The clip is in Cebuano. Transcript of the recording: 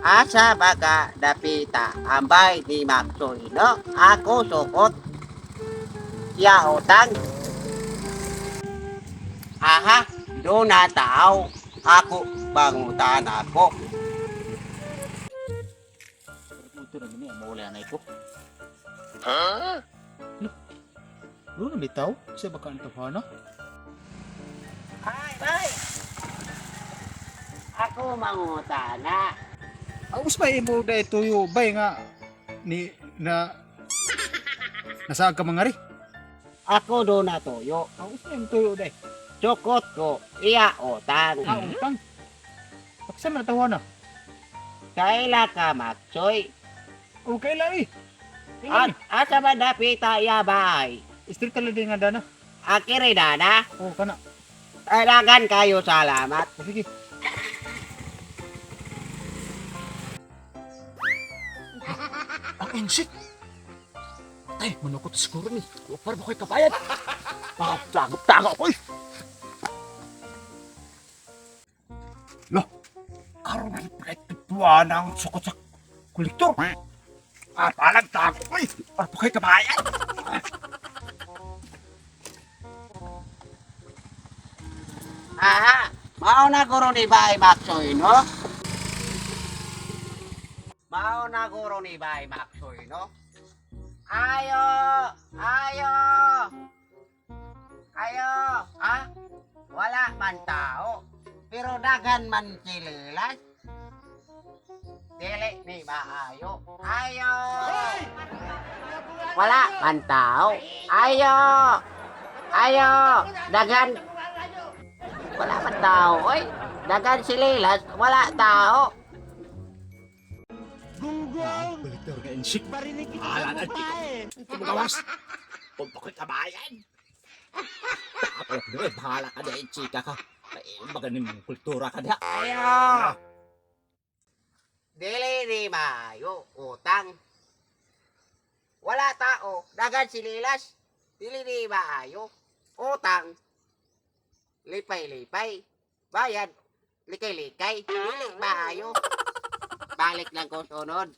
Asa baga dapita ambay ni Maxoy, no? Ako sukot. Ya utang. Aha, do na tao. Ako bangutan ako. Ito naman niya, mawala na ito. Huh? Ano na bitaw? Sa baka ang tawhana? Ay, bay. Ako mangutana. Ang usmay imo da tuyo bay nga ni na nasaan ka mangari? Ako do na tuyo. Ang usmay imo tuyo day. Sukot ko, iya utang. Ah, utang. Paksa man tawhana. Kaila ka, Maxoy? Okay lang eh. At asa ba dapita iya bay? Street talaga din nga dana. Akiri na. Oh, kana. Kailangan kayo salamat. O, sige. Ang insik! Ay, manukot siguro ni. Para ba ko'y kabayad? Ah, tago-tago ako eh. Lo, karon na pala ng sukot sa kolektor. Ah, palag tago ko eh. Para ba ko'y kabayad? Aha, mao na guro ni Bay Maxoy, no? Mao na guro ni Bay Maxoy, no? Ayo! Ayo! Ayo! Ha? Wala man tao, pero dagan man sililas. Dili ni maayo. Ayo! Wala man tao. Ayo! Ayo! Dagan. Wala man tao, oy. Dagan sililas, wala tao. Ang kolektor nga insik. Bahala na dito. Kumagawas. Kung ba ko'y kabayan? Tapos, bahala ka na, chika ka. Ay, maganing kultura ka na. Ayo! Dili ni maayo utang. Wala tao, dagan sililas. Dili ni maayo utang. Lipay-lipay. Bayad, likay-likay. Dili maayo. Balik lang ko sunod.